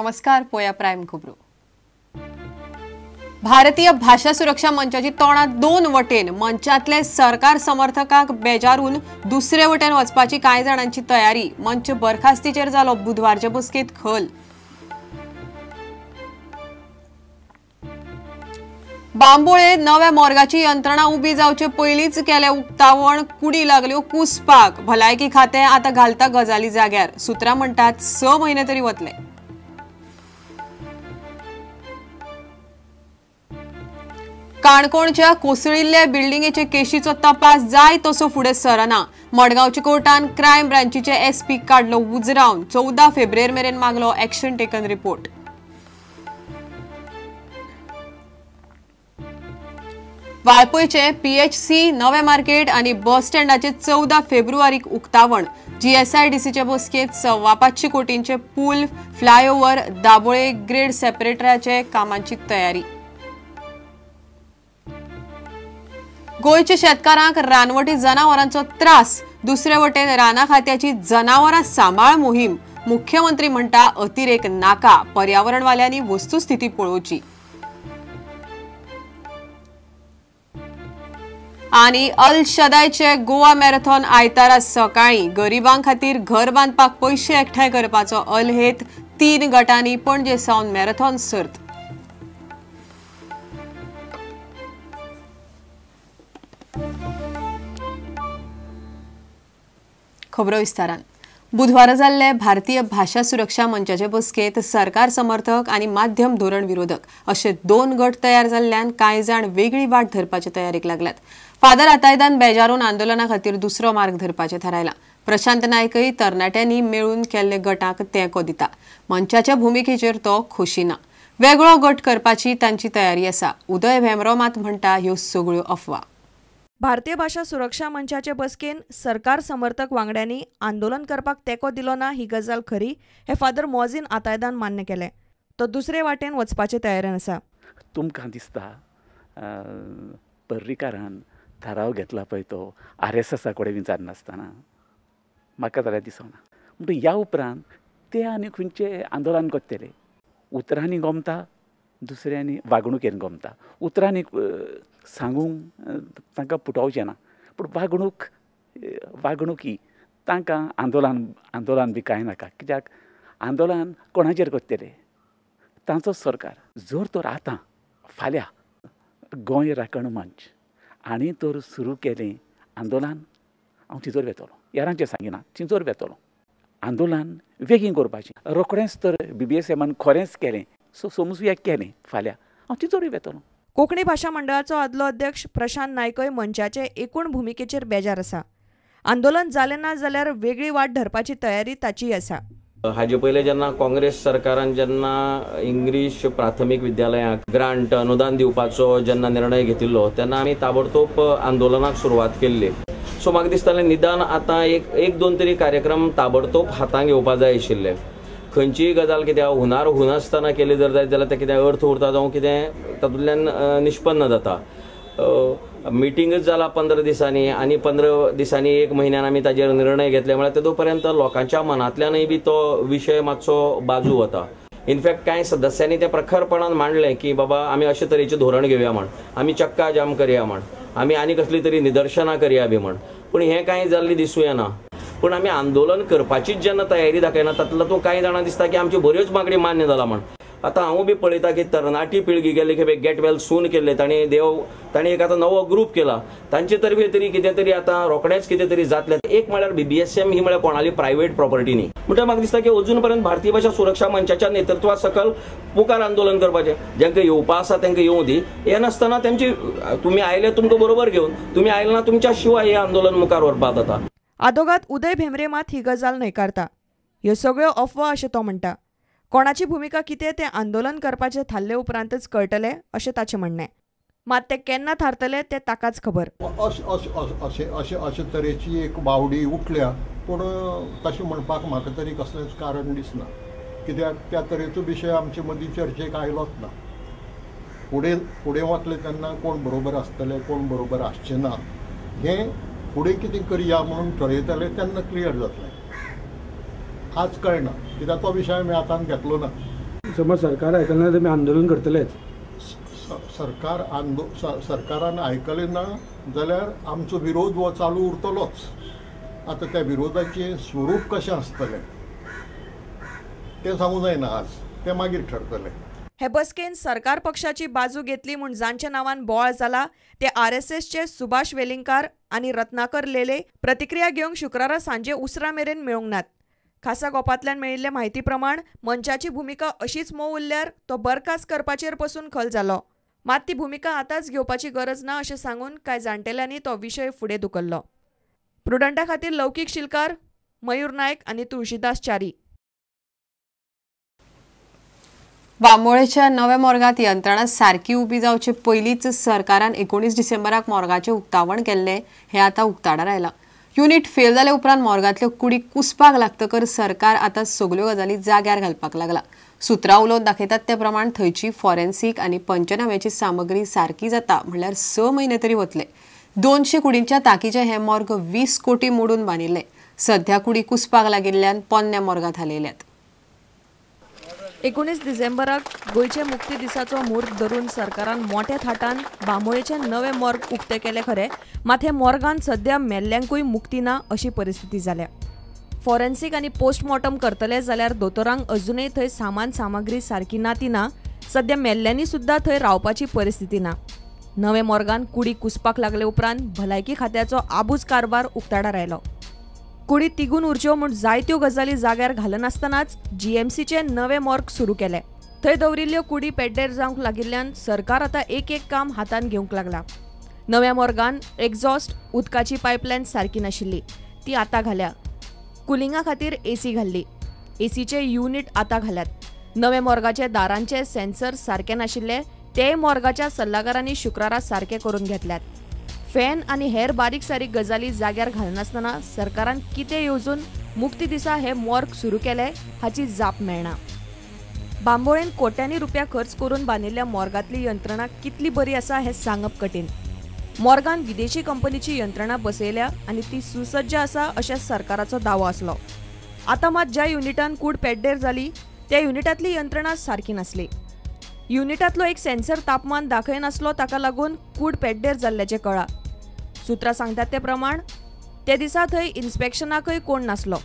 नमस्कार, पोया प्रायम खबरो. भारतीय भाषा सुरक्षा मंचाची तोंडां दोन वटेन. मंचातले सरकार समर्थकांक बेजारून दुसरे वटेन वचपाची कांय जाणांची तयारी. मंच बरखास्तीचेर जालो बुधवारचे बसकेंत खल. बांबोळे नव्या मोर्गाची यंत्रणा उबी जावचे पयलींच केले उक्तावण. कुडी लागल्यो कुसपाक. भलायकी खातें आतां घालता गजाली जाग्यार. सुत्रां म्हणटात 6 म्हयने तरी वतले. काणकोणच्या कोसळिल्ल्या बिल्डिंगेचे केशीचो तपास जाय तसो फुडें सरना. मडगांवच्या कोर्टान क्रायम ब्रांचीचे एसपी काडलो उजरावन. 14 फेब्रुवारी मेरेन मागलो एक्शन टेकन रिपोर्ट. वाळपयचे पीएचसी नवे मार्केट आनी बस स्टँडाचे 14 फेब्रुवारीक उक्तावण. जीएसआयडीसीचे बसकेंत 525 कोटींचे पूल, फ्लायओव्हर, दाबोळे ग्रेड सेपरेटराचे कामांची तयारी. गोंयच्या शेतकारांक रानवटी जनावरांचो त्रास. दुसरे वटेन राना खात्याची जनावरां सांबाळ मोहीम. मुख्यमंत्री म्हणटा अतिरेक नाका, पर्यावरणवाल्यांनी वस्तुस्थिती पळोवची. आनी अल शदायचे गोवा मॅरेथॉन आयतारा सकाळी. गरिबां खातीर घर बांदपाक पयशे एकठांय करपाचो अल हेत. 3 गटांनी पणजे सावन मॅरेथॉन सर्त. खबरो विस्तारान. बुधवारा जाल्ले भारतीय भाषा सुरक्षा मंचाचे बसकेंत सरकार समर्थक आनी माध्यम धोरण विरोधक अशे 2 गट तयार जाल्ल्यान कांय जाण वेगळी वाट धरपाचे तयारेक लागल्यात. फादर आतायदान बेजारून आंदोलना खातीर दुसरो मार्ग धरपाचें थारायलां. प्रशांत नायकय तरणाट्यांनी मेळून केल्ले गटाक तेंको दिता. मंचाच्या भुमिकेचेर तो खोशी ना. वेगळो गट करपाची तांची तयारी आसा. उदय भेंब्रो मात म्हणटा ह्यो सगळ्यो अफवा. भारतीय भाषा सुरक्षा मंचाचे बसकेन सरकार समर्थक वांगड्यांनी आंदोलन करपाक तेंको दिलो ना ही गजाल खरी हे फादर मोझीन आतायदान मान्य केलें. तो दुसरे वाटेन वचपाचे तयारेन आसा. तुमकां दिसता पर्रीकारान थाराव घेतला पळय तो आरएसएसा कडेन विचारनासतना, म्हाका जाल्यार दिसना. म्हणटकीर ह्या उपरांत ते आनी खंयचें आंदोलन करतले. उतरांनी गमता, दुसऱ्यांनी वागणुकेन गमता. उतरांनी सांगूंक तांकां पुटवचें ना, पूण वागणूक वागणुकी तांकां आंदोलन आंदोलन बी कांय नाका. कित्याक आंदोलन कोणाचेर करतले? तांचोच सरकार. जर तर आतां फाल्यां गोंय राखण मंच आनी तर सुरू केलें आंदोलन, हांव थिंचोर वेतलो. हेरांचें सांगिना, थिंचोर वेतलो. आंदोलन बेगीन करपाचें. रोखडेंच तर बीबीएसएमान खरेंच केलें, सो समजुया केलें फाल्यां हांव तिजोरी वेतलो. कोंकणी भाशा मंडळाचो आदलो अध्यक्ष प्रशांत नायकय मंचाचे एकूण भुमिकेचेर बेजार आसा. आंदोलन जालें ना जाल्यार वेगळी वाट धरपाची तयारी ताचीय आसा. हाजे पयले जेन्ना काँग्रेस सरकारान जेन्ना इंग्लीश प्राथमीक विद्यालयांक ग्रांट अनुदान दिवपाचो जेन्ना निर्णय घेतिल्लो तेन्ना आमी ताबडतोब आंदोलनाक सुरवात केल्ली. सो म्हाका दिसतालें निदान आतां एक दोन तरी कार्यक्रम ताबडतोब हातांत घेवपा जाय आशिल्ले. खंयचीय गजाल कित्याक हुनार हुनासतना केली जर जायत जाल्यार तें कितें अर्थ उरता जावं कितें तातूंतल्यान निष्पन्न जाता. मिटिंगच जाला 15 दिसांनी आनी 15 दिसांनी 1 म्हयन्यान आमी ताजेर निर्णय घेतले म्हळ्यार तेदो पर्यंत लोकांच्या मनांतल्यानय बी तो विशय मातसो बाजू वता. इनफॅक्ट कांय सदस्यांनी तें प्रखरपणान मांडलें की बाबा आमी अशे तरेचें धोरण घेवया म्हण, आमी चक्का जाम करया म्हण, आमी आनी कसली तरी निदर्शनां करया बी म्हण. पूण हें कांय जाल्लें दिसूं येना. पूण आमी आंदोलन करपाचीच जेन्ना तयारी दाखयना तातूंतल्यान कांय जाणां दिसता की आमची बऱ्योच मागणी मान्य जाला म्हण. आतां हांव बी पळयता की तरणाटी पिळगी गेले खेपे गेट वेल सून केल्ले तांणी देव तांणी एक आतां नवो ग्रूप केला, तांचे तर्फे तरी कितें तरी आतां रोखडेंच कितें तरी जातलें. एक म्हळ्यार बीबीएसएम ही म्हळ्यार कोणाली प्रायवेट प्रॉपर्टी न्ही. म्हणटकीर म्हाका दिसता की अजून पर्यंत भारतीय भाशा सुरक्षा मंचाच्या नेतृत्वा सकल मुखार आंदोलन करपाचें. जांकां येवपा आसा तांकां येवं दी, येनासतना तेंची तुमी आयले तुमकां बरोबर घेवन, तुमी आयले ना तुमच्या शिवाय हें आंदोलन मुखार व्हरपाक जाता. आदोगाद उदय भेंब्रे मात ही गजाल न्हयकारता. ह्यो सगळ्यो अफवा अशें तो म्हणटा. कोणाची भुमिका कितें तें आंदोलन करपाचें थारले उपरांतच कळटलें अशें ताचें म्हणणें. मात तें केन्ना थारतलें तें ताकाच खबर. अशे अशे अशे तरेची एक बावडी उठल्या, पूण तशें म्हणपाक म्हाका तरी कसलेंच कारण दिसना. कित्याक त्या तरेचो विशय आमचे मदीं चर्चेक आयलोच ना. फुडें फुडें वतले तेन्ना कोण बरोबर आसतले कोण बरोबर आसचे ना हें फुडें कितें करया म्हणून ठरयतले तेन्ना क्लियर जातलें. आज कळना कित्याक तो विशय आमी हातान घेतलो ना. समज सरकार आयकलें ना तुमी आंदोलन करतलेच? सरकार सरकारान आयकलें ना जाल्यार आमचो विरोध हो चालू उरतलोच. आतां त्या विरोधाचें स्वरूप कशें आसतलें तें सांगू जायना आज, तें मागीर ठरतलें. हे बसकेन सरकार पक्षाची बाजू घेतली म्हूण जांच्या नांवान बोवाळ जाला ते आरएसएसचे सुभाष वेलिंगकार आनी रत्नाकर लेले प्रतिक्रिया घेवंक शुक्रारा सांजे उसरां मेरेन मेळूंक नात. खासा गोपांतल्यान मेळिल्ले म्हायती प्रमाण मंचाची भुमिका अशीच मोव उरल्यार तो बरखास्त करपाचेर पसून खल जालो. मात ती भुमिका आतांच घेवपाची गरज ना अशें सांगून कांय जाण्टेल्यांनी तो विशय फुडें धुकल्लो. प्रुडंटा खातीर लौकीक शिलकार, मयूर नायक आनी तुळशीदास च्यारी. बांबोळेच्या नव्या मोर्गात यंत्रणा सारकी उबी जावचे पयलींच सरकारान 19 डिसेंबराक मोर्गाचें उक्तावण केल्लें हें आतां उक्ताडार आयलां. युनिट फेल जाले उपरांत मोर्गांतल्यो कुडी कुसपाक लागतकर सरकार आतां सगल्यो गजाली जाग्यार घालपाक लागला. सुत्रां उलोवन दाखयतात ते प्रमाण थंयची फॉरेन्सीक आनी पंचनाम्याची सामग्री सारकी जाता म्हणल्यार 6 म्हयने तरी वतले. 200 कुडींच्या ताकीचें हें मोर्ग 20 कोटी मोडून बांदिल्लें. सध्या कुडी कुसपाक लागिल्ल्यान पोन्न्या मोर्गांत हालयल्यात. 19 डिसेंबराक गोंयचे मुक्ती दिसाचो म्हूर्त धरून सरकारान मोठ्या थाटान बांबोळेचें नवें मोर्ग उक्तें केलें खरें, मात हे मोर्गान सद्या मेल्ल्यांकूय मुक्ती ना अशी परिस्थिती जाल्या. फॉरेन्सीक आनी पोस्टमॉर्टम करतले जाल्यार दोतोरांक अजुनूय थंय सामान सामग्री सारकी ना ती ना. सद्या मेल्ल्यांनी सुद्दां थंय रावपाची परिस्थिती ना. नवे मोर्गान कुडी कुसपाक लागले उपरांत भलायकी खात्याचो आबूज कारभार उक्ताडार आयलो. कुडी तिगून उरच्यो म्हूण जायत्यो गजाली जाग्यार घालनासतनाच जीएमसीचे नवे मोर्ग सुरू केले. थंय दवरिल्ल्यो कुडी पेड्डेर जावंक लागिल्ल्यान सरकार आतां एक एक काम हातान घेवंक लागला. नव्या मोर्गान एक्झॉस्ट, उदकाची पायपलायन सारकी नाशिल्ली ती आतां घाल्या. कुलिंगा खातीर एसी घाल्ली, एसीचे युनिट आतां घाल्यात. नव्या मोर्गाचे दारांचे सेन्सर सारके नाशिल्ले तेय मोर्गाच्या सल्लागारांनी शुक्रारा सारके करून घेतल्यात. फॅन आनी हेर बारीक सारीक गजाली जाग्यार घालनासतना सरकारान कितें येवजून मुक्ती दिसा हे मोर्ग सुरू केले हाची जाप मेळना. बांबोळेन कोट्यांनी रुपया खर्च करून बांदिल्ल्या मोर्गांतली यंत्रणा कितली बरी आसा हें सांगप कठीण. मोर्गान विदेशी कंपनीची यंत्रणा बसयल्या आनी ती सुसज्ज आसा अशें सरकाराचो दावो आसलो. आतां मात ज्या युनिटान कूड पेड्डेर जाली त्या युनिटांतली यंत्रणा सारकी नासली. युनिटांतलो एक सेन्सर तापमान दाखयनासलो, ताका लागून कूड पेड्डेर जाल्ल्याचें कळ्ळां. सुत्रां सांगतात ते प्रमाण ते दिसा थंय इन्स्पेक्शनाकय कोण नासलो.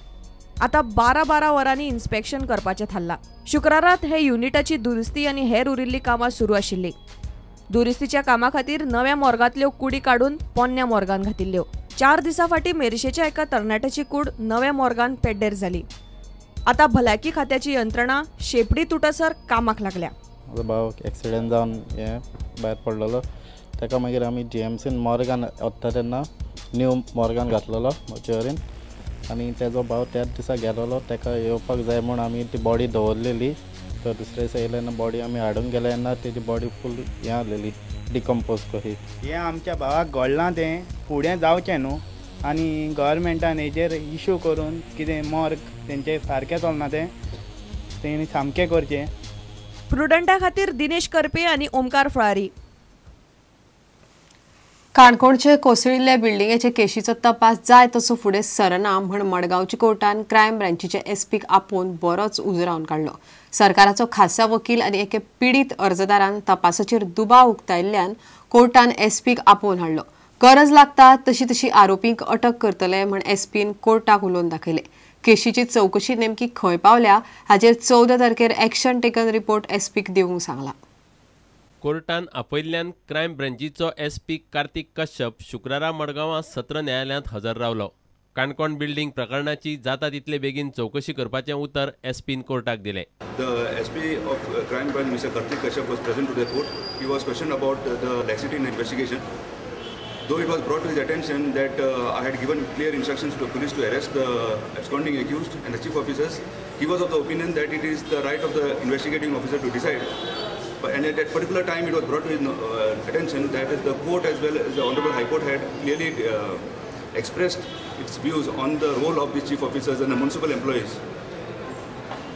आतां 12-12 वरांनी इन्स्पेक्शन करपाचें थारलां. शुक्रारात हे युनिटाची दुरुस्ती आनी हेर उरिल्लीं कामां सुरू आशिल्लीं. दुरुस्तीच्या कामा खातीर नव्या मोर्गांतल्यो कुडी काडून पोन्न्या मोर्गान घातिल्ल्यो. 4 दिसां फाटीं मेरशेच्या एका तरणाट्याची कूड नव्या मोर्गान पेड्डेर जाली. आतां भलायकी खात्याची यंत्रणा शेपडी तुटसर कामाक लागल्या. म्हजो भाव एक्सिडंट जावन हें भायर पडलेलो, ताका मागीर आमी जीएमसीन मोर्गान वता तेन्ना न्यू मोर्गान घातलेलो मोर्चुअरीन, आनी तेजो भाव त्याच दिसा गेलेलो. ताका येवपाक जाय म्हूण आमी ती बॉडी दवरलेली. तर दुसरे दिसा येयले तेन्ना बॉडी आमी हाडूंक गेले तेन्ना तेजी बॉडी फूल हें आहलेली, डिकम्पोज कशी. हें आमच्या भावाक घडलां तें फुडें जावचें न्हू, आनी गव्हर्मेंटान हेजेर इशू करून कितें मोर्ग तेंचें सारकें चलना तें तेणी सामकें करचें. प्रुडंटा खातीर दिनेश करपे आनी ओमकार फळारी. काणकोणचे कोसळिल्ल्या बिल्डिंगेचे केशीचो तपास जाय तसो फुडें सरना म्हण मडगांवच्या कोर्टान क्रायम ब्रांचीचे एसपीक आपोवन बरोच उजरावन काडलो. सरकाराचो खासा वकील आनी एके पिडीत अर्जदारान तपासाचेर दुबाव उक्तायल्ल्यान कोर्टान एसपीक आपोवन हाडलो. गरज लागता तशी तशी आरोपींक अटक करतले म्हण एसपीन कोर्टाक उलोवन दाखयले. केशीची चवकशी नेमकी खंय पावल्या हाचेर 14 तारखेर एक्शन टेकन रिपोर्ट एसपीक दिवंक सांगला. कोर्टान आपयल्ल्यान क्रायम ब्रांचीचो एसपी कार्तिक कश्यप शुक्रारा मडगांवां सत्र न्यायालयांत हजर रावलो. काणकोण बिल्डिंग प्रकरणाची जाता तितले बेगीन चवकशी करपाचें उतर एसपीन कोर्टाक दिलें. The SP of crime branch Mr. Kartik Kashyap was present to the court. He was questioned about the laxity in investigation. Though it was brought to his attention that I had given clear instructions to the police to arrest the absconding accused and the chief officers, he was of the opinion that it is the right of the investigating officer to decide. And at that particular time, it was brought to his attention that the court as well as the Honorable High Court had clearly expressed its views on the role of the chief officers and the municipal employees.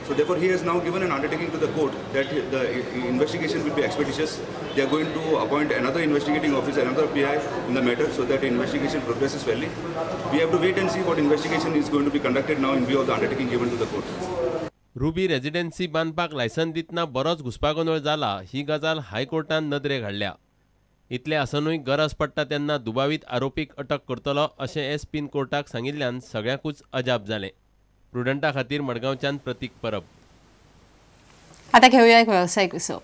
So therefore, he has now given an undertaking to the court that the investigation will be expeditious. They are going to appoint another investigating officer, another PI in the matter, so that the investigation progresses fairly. We have to wait and see what investigation is going to be conducted now in view of the undertaking given to the court. Ruby residency बांदपाक license दितना बरोच घुस्पागोंदळ जाला ही गजाल हायकोर्टान नदरेक हाडल्या. इतलें आसनूय गरज पडटा तेन्ना दुबावीत आरोपीक अटक करतलो अशें एसपीन कोर्टाक सांगिल्ल्यान सगळ्यांकूच अजाप जालें. प्रुडंटा खातीर मडगांवच्यान प्रतीक परब. आता घेऊया एक व्यावसायिक विसव.